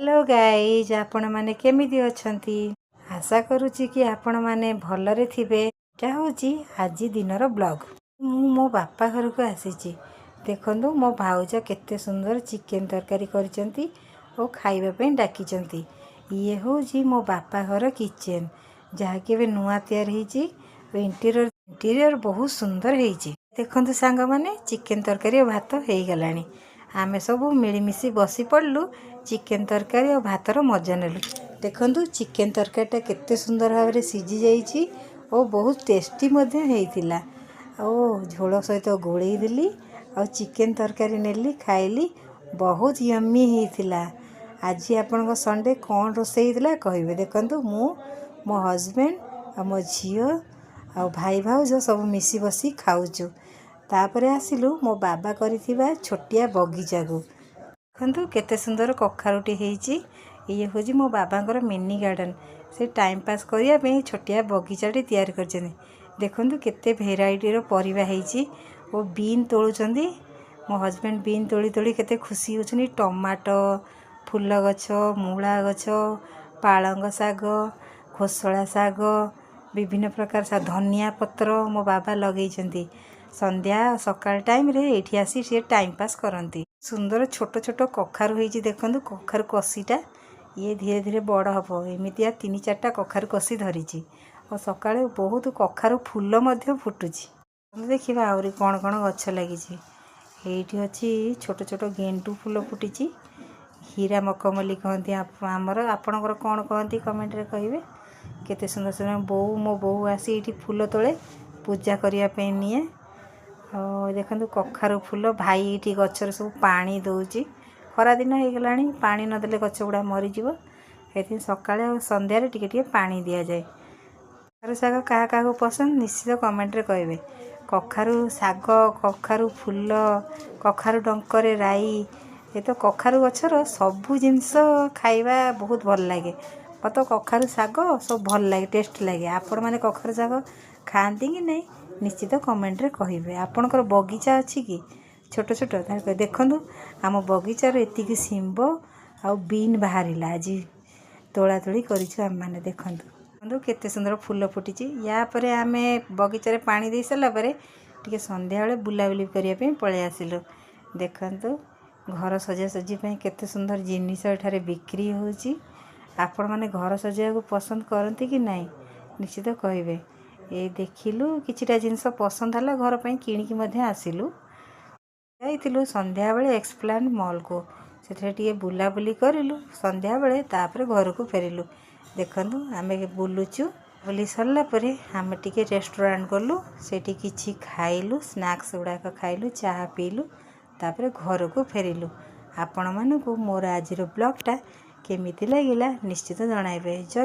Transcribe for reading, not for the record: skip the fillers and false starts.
Hello guys, ଆପଣମାନେ କେମିତି ଅଛନ୍ତି? ଆଶା କରୁଛି କି ଆପଣମାନେ ଭଲରେ ଥିବେ। ଏଇଟା ହେଉଛି ଆଜି ଦିନର ବ୍ଲଗ୍। ମୁଁ ମୋ ବାପା ଘରକୁ ଆସିଛି। ଦେଖନ୍ତୁ, ମୋ ଭାଉଜ କେତେ ସୁନ୍ଦର ଚିକେନ୍ ତରକାରୀ କରିଛନ୍ତି ଓ ଖାଇବା ପାଇଁ ଡାକିଛନ୍ତି। ଇଏ ହେଉଛି ମୋ ବାପା ଘର କିଚେନ୍, ଯାହାକି ଏବେ ନୂଆ ତିଆରି ହେଇଛି ଓ ଇଣ୍ଟେରିୟର ବହୁତ ସୁନ୍ଦର ହେଇଛି। ଦେଖନ୍ତୁ ସାଙ୍ଗମାନେ, ଚିକେନ୍ ତରକାରୀ ଓ ଭାତ ହେଇଗଲାଣି। ଆମେ ସବୁ ମିଳିମିଶି ବସି ପଡ଼ିଲୁ, ଚିକେନ୍ ତରକାରୀ ଆଉ ଭାତର ମଜା ନେଲୁ। ଦେଖନ୍ତୁ, ଚିକେନ୍ ତରକାରୀଟା କେତେ ସୁନ୍ଦର ଭାବରେ ସିଝି ଯାଇଛି ଓ ବହୁତ ଟେଷ୍ଟି ମଧ୍ୟ ହେଇଥିଲା। ଆଉ ଝୋଳ ସହିତ ଗୋଳେଇ ଦେଲି ଆଉ ଚିକେନ୍ ତରକାରୀ ନେଲି, ଖାଇଲି। ବହୁତ ୟମି ହେଇଥିଲା। ଆଜି ଆପଣଙ୍କ ସଣ୍ଡେ କ'ଣ ରୋଷେଇ ହେଇଥିଲା କହିବେ। ଦେଖନ୍ତୁ, ମୁଁ, ମୋ ହଜବେଣ୍ଡ ଆଉ ମୋ ଝିଅ ଆଉ ଭାଇ ଭାଉଜ ସବୁ ମିଶି ବସି ଖାଉଛୁ। ତାପରେ ଆସିଲୁ ମୋ ବାବା କରିଥିବା ଛୋଟିଆ ବଗିଚାକୁ। ଦେଖନ୍ତୁ, କେତେ ସୁନ୍ଦର କଖାରୁଟି ହେଇଛି। ଇଏ ହେଉଛି ମୋ ବାବାଙ୍କର ମିନି ଗାର୍ଡ଼େନ୍। ସେ ଟାଇମ୍ ପାସ୍ କରିବା ପାଇଁ ଛୋଟିଆ ବଗିଚାଟି ତିଆରି କରିଛନ୍ତି। ଦେଖନ୍ତୁ, କେତେ ଭେରାଇଟିର ପରିବା ହେଇଛି ଓ ବିନ୍ ତୋଳୁଛନ୍ତି। ମୋ ହଜବେଣ୍ଡ ବିନ୍ ତୋଳି ତୋଳି କେତେ ଖୁସି ହେଉଛନ୍ତି। ଟମାଟୋ, ଫୁଲ ଗଛ, ମୂଳା ଗଛ, ପାଳଙ୍ଗ ଶାଗ, କୋଶଳା ଶାଗ, ବିଭିନ୍ନ ପ୍ରକାର ଧନିଆ ପତ୍ର ମୋ ବାବା ଲଗେଇଛନ୍ତି। ସନ୍ଧ୍ୟା ସକାଳ ଟାଇମ୍ରେ ଏଇଠି ଆସି ସିଏ ଟାଇମ୍ ପାସ୍ କରନ୍ତି। ସୁନ୍ଦର ଛୋଟ ଛୋଟ କଖାରୁ ହେଇଛି। ଦେଖନ୍ତୁ କଖାରୁ କଷିଟା, ଇଏ ଧୀରେ ଧୀରେ ବଡ଼ ହେବ। ଏମିତିଆ ତିନି ଚାରିଟା କଖାରୁ କଷି ଧରିଛି ଓ ସକାଳେ ବହୁତ କଖାରୁ ଫୁଲ ମଧ୍ୟ ଫୁଟୁଛି। ଦେଖିବା ଆହୁରି କ'ଣ କ'ଣ ଗଛ ଲାଗିଛି। ଏଇଠି ଅଛି ଛୋଟ ଛୋଟ ଗେଣ୍ଡୁ ଫୁଲ ଫୁଟିଛି। ହୀରା ମକମଲି କହନ୍ତି ଆମର। ଆପଣଙ୍କର କ'ଣ କହନ୍ତି, କମେଣ୍ଟରେ କହିବେ। କେତେ ସୁନ୍ଦର ସୁନ୍ଦର। ମୋ ବୋଉ ଆସି ଏଇଠି ଫୁଲ ତୋଳେ, ପୂଜା କରିବା ପାଇଁ ନିଏ। ଆଉ ଦେଖନ୍ତୁ କଖାରୁ ଫୁଲ। ଭାଇ ଏଇଠି ଗଛରେ ସବୁ ପାଣି ଦେଉଛି। ଖରାଦିନ ହେଇଗଲାଣି, ପାଣି ନଦେଲେ ଗଛ ଗୁଡ଼ା ମରିଯିବ। ସେଥିପାଇଁ ସକାଳେ ଆଉ ସନ୍ଧ୍ୟାରେ ଟିକେ ଟିକେ ପାଣି ଦିଆଯାଏ। କଖାରୁ ଶାଗ କାହା କାହାକୁ ପସନ୍ଦ, ନିଶ୍ଚିତ କମେଣ୍ଟରେ କହିବେ। କଖାରୁ ଶାଗ, କଖାରୁ ଫୁଲ, କଖାରୁ ଡଙ୍କରେ ରାଇ, ଏ ତ କଖାରୁ ଗଛର ସବୁ ଜିନିଷ ଖାଇବା ବହୁତ ଭଲ ଲାଗେ। ମୋତେ କଖାରୁ ଶାଗ ସବୁ ଭଲ ଲାଗେ, ଟେଷ୍ଟ ଲାଗେ। ଆପଣମାନେ କଖାରୁ ଶାଗ ଖାଆନ୍ତି କି ନାହିଁ, ନିଶ୍ଚିତ କମେଣ୍ଟରେ କହିବେ। ଆପଣଙ୍କର ବଗିଚା ଅଛି କି ଛୋଟ ଛୋଟ? ତାହେଲେ ଦେଖନ୍ତୁ, ଆମ ବଗିଚାରୁ ଏତିକି ଶିମ୍ବ ଆଉ ବିନ୍ ବାହାରିଲା। ଆଜି ତୋଳା ତୋଳି କରିଛୁ ଆମେମାନେ। ଦେଖନ୍ତୁ ଦେଖନ୍ତୁ, କେତେ ସୁନ୍ଦର ଫୁଲ ଫୁଟିଛି। ୟା ପରେ ଆମେ ବଗିଚାରେ ପାଣି ଦେଇ ସାରିଲା ପରେ ଟିକେ ସନ୍ଧ୍ୟାବେଳେ ବୁଲାବୁଲି କରିବା ପାଇଁ ପଳେଇ ଆସିଲୁ। ଦେଖନ୍ତୁ, ଘର ସଜାସଜି ପାଇଁ କେତେ ସୁନ୍ଦର ଜିନିଷ ଏଠାରେ ବିକ୍ରି ହେଉଛି। ଆପଣମାନେ ଘର ସଜାଇବାକୁ ପସନ୍ଦ କରନ୍ତି କି ନାହିଁ, ନିଶ୍ଚିତ କହିବେ। ଏଇ ଦେଖିଲୁ, କିଛିଟା ଜିନିଷ ପସନ୍ଦ ହେଲା, ଘର ପାଇଁ କିଣିକି ମଧ୍ୟ ଆସିଲୁ। ଯାଇଥିଲୁ ସନ୍ଧ୍ୟାବେଳେ ଏକ୍ସପ୍ଲାନେଡ୍ ମଲ୍କୁ। ସେଠାରେ ଟିକେ ବୁଲାବୁଲି କରିଲୁ ସନ୍ଧ୍ୟାବେଳେ, ତାପରେ ଘରକୁ ଫେରିଲୁ। ଦେଖନ୍ତୁ, ଆମେ ବୁଲୁଛୁ। ବୁଲି ସରିଲା ପରେ ଆମେ ଟିକେ ରେଷ୍ଟୁରାଣ୍ଟ ଗଲୁ। ସେଇଠି କିଛି ଖାଇଲୁ, ସ୍ନାକ୍ସ ଗୁଡ଼ାକ ଖାଇଲୁ, ଚାହା ପିଇଲୁ, ତାପରେ ଘରକୁ ଫେରିଲୁ। ଆପଣମାନଙ୍କୁ ମୋର ଆଜିର ବ୍ଲଗ୍ଟା କେମିତି ଲାଗିଲା, ନିଶ୍ଚିତ ଜଣାଇବେ। ଜୟ